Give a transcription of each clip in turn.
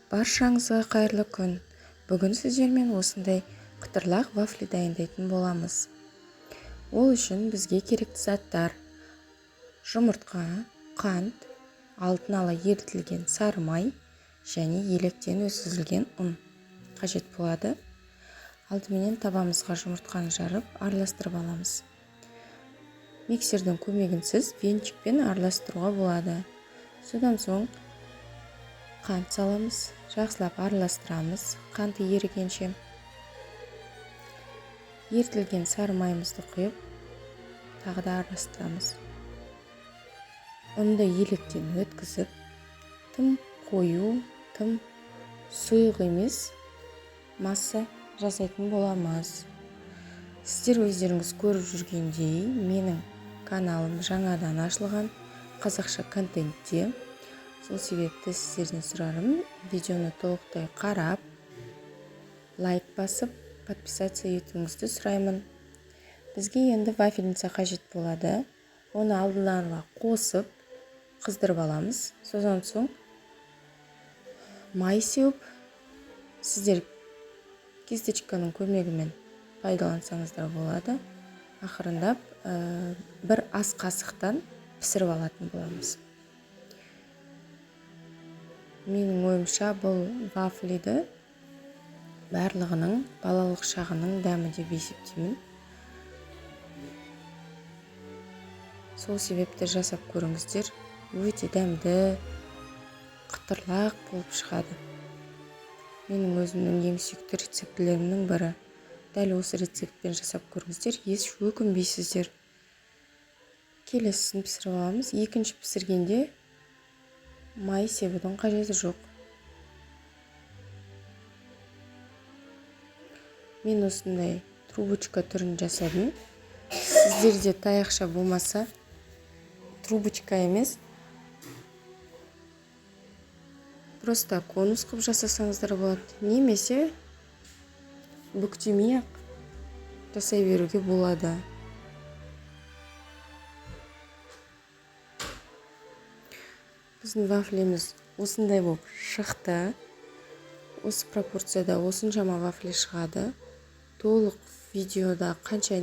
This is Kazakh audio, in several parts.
Баршаңызға қайырлы күн. Бүгін сіздермен осындай қытырлақ вафли дайындайтын боламыз. Ол үшін бізге керекті заттар: жұмыртқа, қант, алдын ала ерітілген сары май және електен өткізілген ұн қажет болады. Алдыменен табамызға жұмыртқаны жарып, араластырып аламыз. Миксердің көмегінсіз венчикпен араластыруға болады. Содан соң қант саламыз, жақсылап араластырамыз, қанты ерігенше. Ерітілген сары майымызды құйып, тағы да араластырамыз. Ұнды електен өткізіп, тым қою, тым сұйық емес масса жасайтын боламыз. Сіздер өздеріңіз көріп жүргендей, менің каналым жаңадан ашылған қазақша контентте. Сол себепті сіздерден сұрарым, видеоны толықтай қарап, лайк басып, подписаться етуіңізді сұраймын. Бізге енді вафельница қажет болады. Оны алдын ала қосып, қыздырып аламыз. Содан соң май сеуіп, сіздер кисточканың көмегімен пайдалансаңыздар болады. Ақырындап бір ас қасықтан пісіріп алатын боламыз. Менің ойымша, бұл вафлиді барлығының балалық шағының дәмі деп есептеймін. Сол себепті жасап көріңіздер, өте дәмді, қытырлақ болып шығады. Менің өзімнің ең сүйікті рецептілерімнің бірі. Дәл осы рецептпен жасап көріңіздер, еш өкінбейсіздер. Келесісін пісіріп аламыз. Екінші пісіргенде май себудің қажеті жоқ. Мен осындай трубочка түрін жасадым. Сіздерде таяқша болмаса, трубочка емес, просто конус қылып жасасаңыздар болады, немесе бүктемей ақ жасай беруге болады. Біздің вафлеміз осындай болып шықты. Осы пропорцияда осыншама вафли шығады. Толық видеода қанша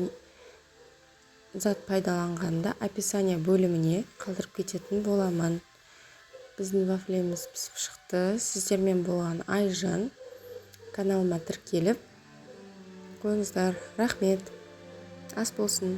зат пайдаланғанында описание бөліміне қалдырып кететін боламын. Біздің вафлеміз пісіп шықты. Сіздермен болған Айжан. Каналыма тіркеліп қойыңыздар. Рахмет. Ас болсын.